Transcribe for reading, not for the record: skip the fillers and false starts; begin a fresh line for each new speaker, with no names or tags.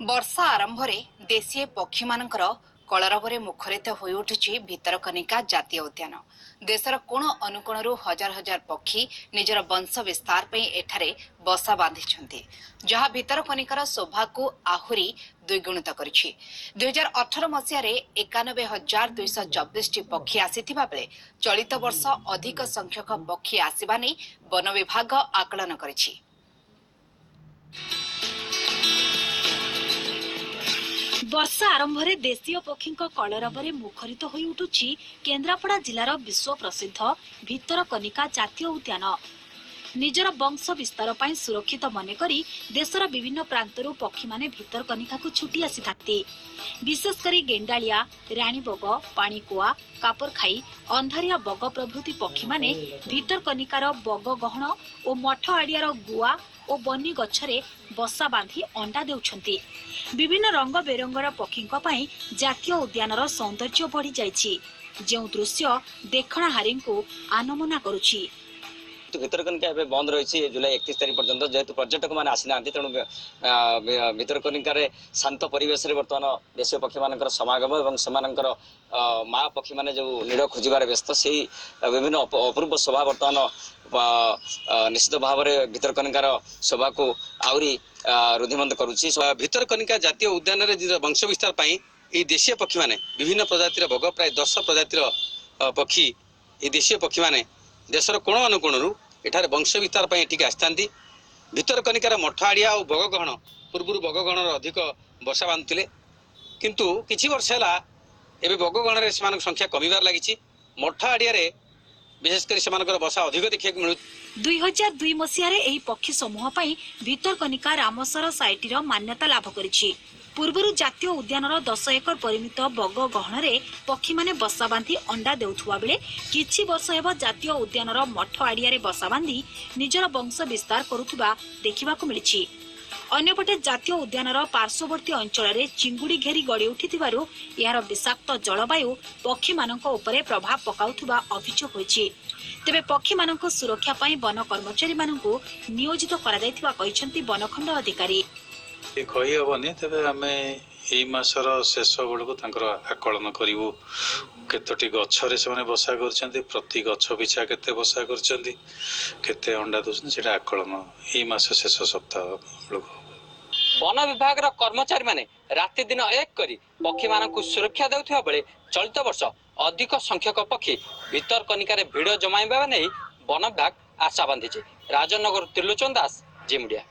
ବର୍ଷା ଆରମ୍ଭରେ ଦେଶୀୟ ପକ୍ଷୀମାନଙ୍କର କଳରବରେ ମୁଖରିତ ହୋଇଉଠୁଛି ଭିତରକନିକା ଜାତୀୟ ଉଦ୍ୟାନ। ଦେଶର କୋଣ ଅନୁକୋଣରୁ ହଜାର ହଜାର ପକ୍ଷୀ ନିଜର ବଂଶ ବିସ୍ତାର ପାଇଁ ଏଠାରେ ବସା ବାନ୍ଧିଛନ୍ତି, ଯାହା ଭିତରକନିକାର ଶୋଭାକୁ ଆହୁରି ଦ୍ୱିଗୁଣିତ କରିଛି। 2018 ମସିହାରେ 91,224ଟି ପକ୍ଷୀ ଆସିଥିବା ବେଳେ ଚଳିତ ବର୍ଷ ଅଧିକ ସଂଖ୍ୟକ ପକ୍ଷୀ ଆସିବା ନେଇ ବନ ବିଭାଗ ଆକଳନ କରିଛି।
ବର୍ଷା ଆରମ୍ଭରେ ଦେଶୀୟ ପକ୍ଷୀଙ୍କ କଳରବରେ ମୁଖରିତ ହୋଇ ଉଠୁଛି କେନ୍ଦ୍ରାପଡ଼ା ଜିଲ୍ଲାର ବିଶ୍ୱ ପ୍ରସିଦ୍ଧ ଭିତରକନିକା ଜାତୀୟ ଉଦ୍ୟାନ। ନିଜର ବଂଶ ବିସ୍ତାର ପାଇଁ ସୁରକ୍ଷିତ ମନେକରି ଦେଶର ବିଭିନ୍ନ ପ୍ରାନ୍ତରୁ ପକ୍ଷୀମାନେ ଭିତରକନିକାକୁ ଛୁଟି ଆସିଥାନ୍ତି। ବିଶେଷ କରି ଗେଣ୍ଡାଳିଆ, ରାଣୀବଗ, ପାଣିକୁଆ, କାପରଖାଇ, ଅନ୍ଧାରିଆ ବଗ ପ୍ରଭୃତି ପକ୍ଷୀମାନେ ଭିତରକନିକାର ବଗ ଗହଣ ଓ ମଠ ଆଡ଼ିଆର ଗୁଆ ଓ ବନି ଗଛରେ ବସା ବାନ୍ଧି ଅଣ୍ଡା ଦେଉଛନ୍ତି। ବିଭିନ୍ନ ରଙ୍ଗ ବେରଙ୍ଗର ପକ୍ଷୀଙ୍କ ପାଇଁ ଜାତୀୟ ଉଦ୍ୟାନର ସୌନ୍ଦର୍ଯ୍ୟ ବଢ଼ିଯାଇଛି, ଯେଉଁ ଦୃଶ୍ୟ ଦେଖଣାହାରୀଙ୍କୁ ଆନମନା କରୁଛି।
ଭିତରକନିକା ଏବେ ବନ୍ଦ ରହିଛି ଜୁଲାଇ 31 ତାରିଖ ପର୍ଯ୍ୟନ୍ତ। ଯେହେତୁ ପର୍ଯ୍ୟଟକମାନେ ଆସିନାହାନ୍ତି, ତେଣୁ ଭିତରକନିକାରେ ଶାନ୍ତ ପରିବେଶରେ ବର୍ତ୍ତମାନ ଦେଶୀୟ ପକ୍ଷୀମାନଙ୍କର ସମାଗମ ଏବଂ ସେମାନଙ୍କର ମା ପକ୍ଷୀମାନେ ଯେଉଁ ନୀଡ଼ ଖୋଜିବାରେ ବ୍ୟସ୍ତ, ସେଇ ବିଭିନ୍ନ ଅପୂର୍ବ ଶୋଭା ବର୍ତ୍ତମାନ ନିଶ୍ଚିତ ଭାବରେ ଭିତରକନିକାର ଶୋଭାକୁ ଆହୁରି ରୁଦ୍ଧିମନ୍ତ କରୁଛି।
ଭିତରକନିକା ଜାତୀୟ ଉଦ୍ୟାନରେ ବଂଶ ବିସ୍ତାର ପାଇଁ ଏଇ ଦେଶୀୟ ପକ୍ଷୀମାନେ ବିଭିନ୍ନ ପ୍ରଜାତିର ବଗ, ପ୍ରାୟ 10 ପ୍ରଜାତିର ପକ୍ଷୀ, ଏଇ ଦେଶୀୟ ପକ୍ଷୀମାନେ ଦେଶର କୋଣ ଅନୁକୋଣରୁ ଏଠାରେ ବଂଶ ବିସ୍ତାର ପାଇଁ ଏଠିକି ଆସିଥାନ୍ତି। ଭିତରକନିକାର ମଠ ଆଡ଼ିଆ ଆଉ ବଗଗହଣ ପୂର୍ବରୁ ବଗଗହଣର ଅଧିକ ବସା ବାନ୍ଧୁଥିଲେ, କିନ୍ତୁ କିଛି ବର୍ଷ ହେଲା ଏବେ ବଗଗହଣରେ ସେମାନଙ୍କ ସଂଖ୍ୟା କମିବାରେ ଲାଗିଛି। ମଠ ଆଡ଼ିଆରେ ବିଶେଷ କରି ସେମାନଙ୍କର ବସା ଅଧିକ ଦେଖିବାକୁ ମିଳୁଛି।
2002 ମସିହାରେ ଏହି ପକ୍ଷୀ ସମୂହ ପାଇଁ ଭିତରକନିକା ରାମସର ସାଇଟିର ମାନ୍ୟତା ଲାଭ କରିଛି। ପୂର୍ବରୁ ଜାତୀୟ ଉଦ୍ୟାନର 10 ଏକର ପରିମିତ ବଗ ଗହଣରେ ପକ୍ଷୀମାନେ ବସା ବାନ୍ଧି ଅଣ୍ଡା ଦେଉଥିବା ବେଳେ କିଛି ବର୍ଷ ହେବ ଜାତୀୟ ଉଦ୍ୟାନର ମଠ ଆଡ଼ିଆରେ ବସା ବାନ୍ଧି ନିଜର ବଂଶ ବିସ୍ତାର କରୁଥିବା ଦେଖିବାକୁ ମିଳିଛି। ଅନ୍ୟପଟେ ଜାତୀୟ ଉଦ୍ୟାନର ପାର୍ଶ୍ୱବର୍ତ୍ତୀ ଅଞ୍ଚଳରେ ଚିଙ୍ଗୁଡ଼ି ଘେରି ଗଢ଼ି ଉଠିଥିବାରୁ ଏହାର ବିଷାକ୍ତ ଜଳବାୟୁ ପକ୍ଷୀମାନଙ୍କ ଉପରେ ପ୍ରଭାବ ପକାଉଥିବା ଅଭିଯୋଗ ହୋଇଛି। ତେବେ ପକ୍ଷୀମାନଙ୍କ ସୁରକ୍ଷା ପାଇଁ ବନ କର୍ମଚାରୀମାନଙ୍କୁ ନିୟୋଜିତ କରାଯାଇଥିବା କହିଛନ୍ତି ବନଖଣ୍ଡ ଅଧିକାରୀ।
କହିହେବନି, ତେବେ ଆମେ ଏଇ ମାସର ଶେଷ ବେଳକୁ ତାଙ୍କର ଆକଳନ କରିବୁ, କେତୋଟି ଗଛରେ ସେମାନେ ବସା କରିଛନ୍ତି, ପ୍ରତି ଗଛ ପିଛା କେତେ ବସା କରିଛନ୍ତି, କେତେ ଅଣ୍ଡା ଦେଉଛନ୍ତି, ସେଇଟା ଆକଳନ ଏଇ ମାସ ଶେଷ ସପ୍ତାହ ବେଳକୁ ହେବ।
ବନ ବିଭାଗର କର୍ମଚାରୀମାନେ ରାତି ଦିନ ଏକ କରି ପକ୍ଷୀମାନଙ୍କୁ ସୁରକ୍ଷା ଦେଉଥିବା ବେଳେ ଚଳିତ ବର୍ଷ ଅଧିକ ସଂଖ୍ୟକ ପକ୍ଷୀ ଭିତରକନିକାରେ ଭିଡ଼ ଜମାଇବା ନେଇ ବନ ବିଭାଗ ଆଶା ବାନ୍ଧିଛି। Rajnagar Trilochan Das, G media.